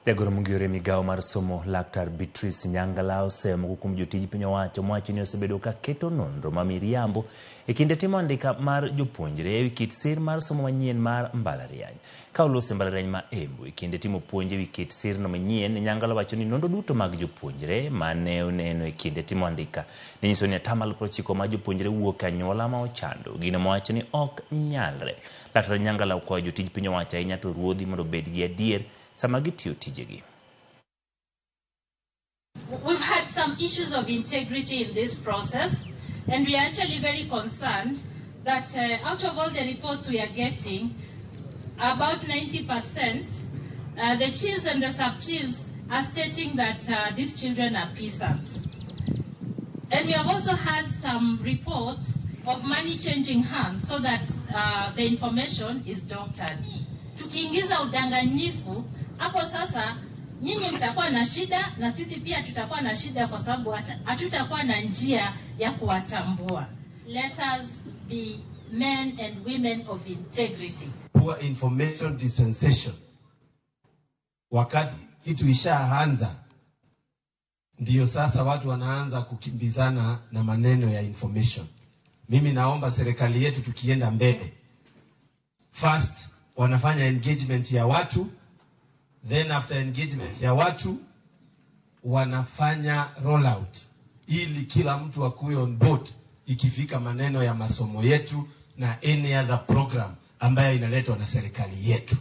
Jagoro mongirore e migawo mar somo Laktar Beatrice Nyangala oseyo moko kuom jotij piny owacho mowacho ni osebedo ka keto nonro ma miriambo e kinde timo andika mar jopuonjre ewi kit sir mar somo manyien mar mbalariany. Ka oloso e mbalariany ma Embu e kinde timo puonj ewi kit sirno manyien, Nyangala wacho ni nonro duto mag jopuonjre mane oneno e kinde timo andika ne nyiso ni 90% mar jopuonjre wuok e anyuola ma ochando, gino mowacho ni ok nyalre. Laktar Nyangala okwayo jotij piny owacho ahinya to ruodhi mondo obed gi adier sama gitiyo tijegi. We've had some issues of integrity in this process, and we are actually very concerned that out of all the reports we are getting, about 90%, the chiefs and the sub-chiefs are stating that these children are peasants. And we have also had some reports of money changing hands so that the information is doctored. Tukiingiza udanganyifu hapo sasa, nyinyi mtakuwa na shida na sisi pia tutakuwa na shida, kwa sababu hatutakuwa na njia ya kuwatambua. Let us be men and women of integrity. Poor information dispensation. Wakati kitu ishaanza, ndiyo sasa watu wanaanza kukimbizana na maneno ya information. Mimi naomba serikali yetu tukienda mbele, first wanafanya engagement ya watu, then after engagement ya watu wanafanya rollout ili kila mtu akuwe on board ikifika maneno ya masomo yetu na any other program ambayo inaletwa na serikali yetu.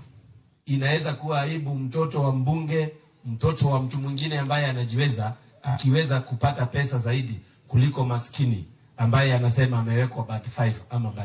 Inaweza kuwa aibu mtoto wa mbunge, mtoto wa mtu mwingine ambaye anajiweza akiweza kupata pesa zaidi kuliko maskini ambaye anasema amewekwa band 5 ama band